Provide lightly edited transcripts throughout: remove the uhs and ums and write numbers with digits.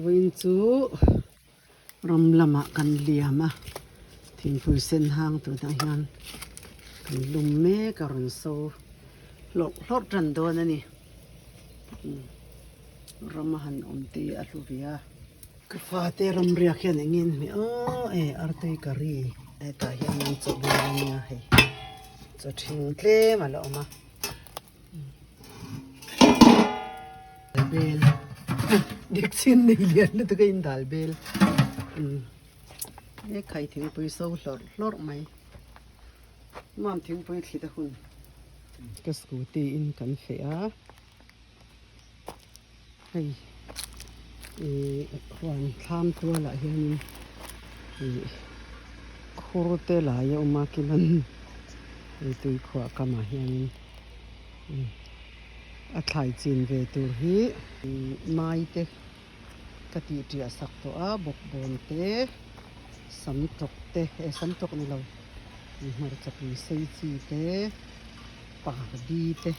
Vawiin chu ram lamah kan liam a, thingpui sen hang tunah hian kan lum mek a rawn so hlawrh hlawrh tan dawn a ni. Ram a han awm te a hlu ve a. Ka fate ram riak hian eng nge an hmeh aw e artui curry hetah hian an chaw bel a nia hei chaw ṭhing tlem a la awm a. Bel dik chin nei lian lutuk a in dal bel he khai thingpui so hlawrh hlawrh mai nuam thingpui thlit a hun ka scooty in kan feh a hei ih huan thlam tual ah hianin ih khur te lai a awm a kilan hei tui khuah kam ah hianin a thlai chin ve tur hi mai te ka tih tiah sak tawh a bawkbawn te sam tawk te eh sam tawk ni lo hmarcha pui sei chi te pardi te.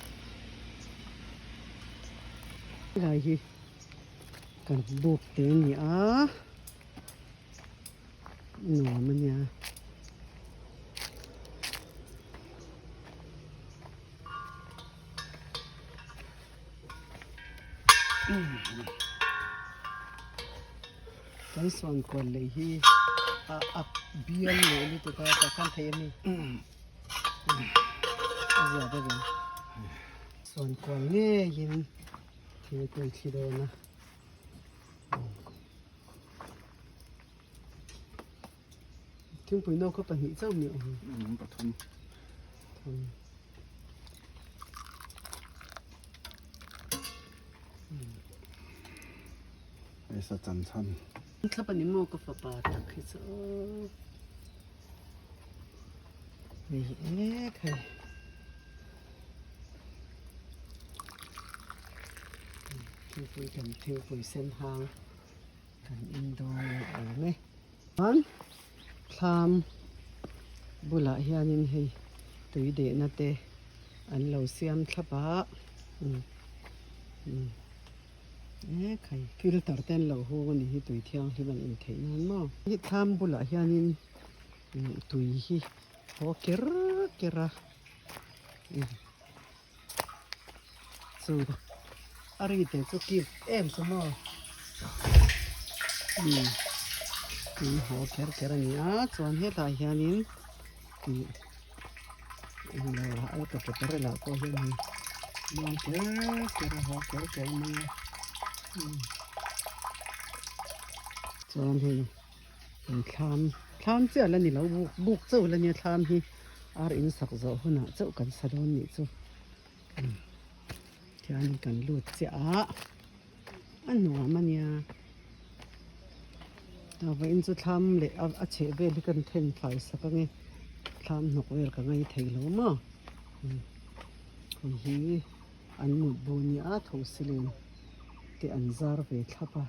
Helai hi kan buk te a ni a nuam a nia. Kan sawn kual lei hi a a bial leh lutuk a tah khan theih a ni a zia deuh ang. Sawn kual ngeiin thingpui thli dawn a. Thingpui no kha pahnih chauh mi awm. Um pathum. Thum. Hei sa chan chhan. Thlap ani maw ka fapa tak hi chu aw. Hei ek hei. Thingpui kan thingpui sen hang kan in dawn a awm e. Chuan thlam bulah hianin hei tui dehna te an lo siam thlap a ek hei filter te an lo hung a ni hi tui thianghlim an in theih nan maw. Hi thlam bulah hianin tui hi haw ker ker a chu a ri te chu kip em chu maw umm tui haw kher kher a ni a chuan hetlai hianin ih englo a auto parela pawh hian hei muang ker ker a haw ker ker mai a umm chuan hei. Thlam thlam chiah la ni lo buk buk chauh la nia thlam hi ar in sak zawh hunah chauh kan sa dawn nih chu tihian kan lut chiah a a nuam a nia vawiin chu thlam leh a chheh vel hi kan then fai sak ange thlam hnawk vel ka ngai thei lo maw hei hi an mut bu nia tho silin te an zar ve thlap a.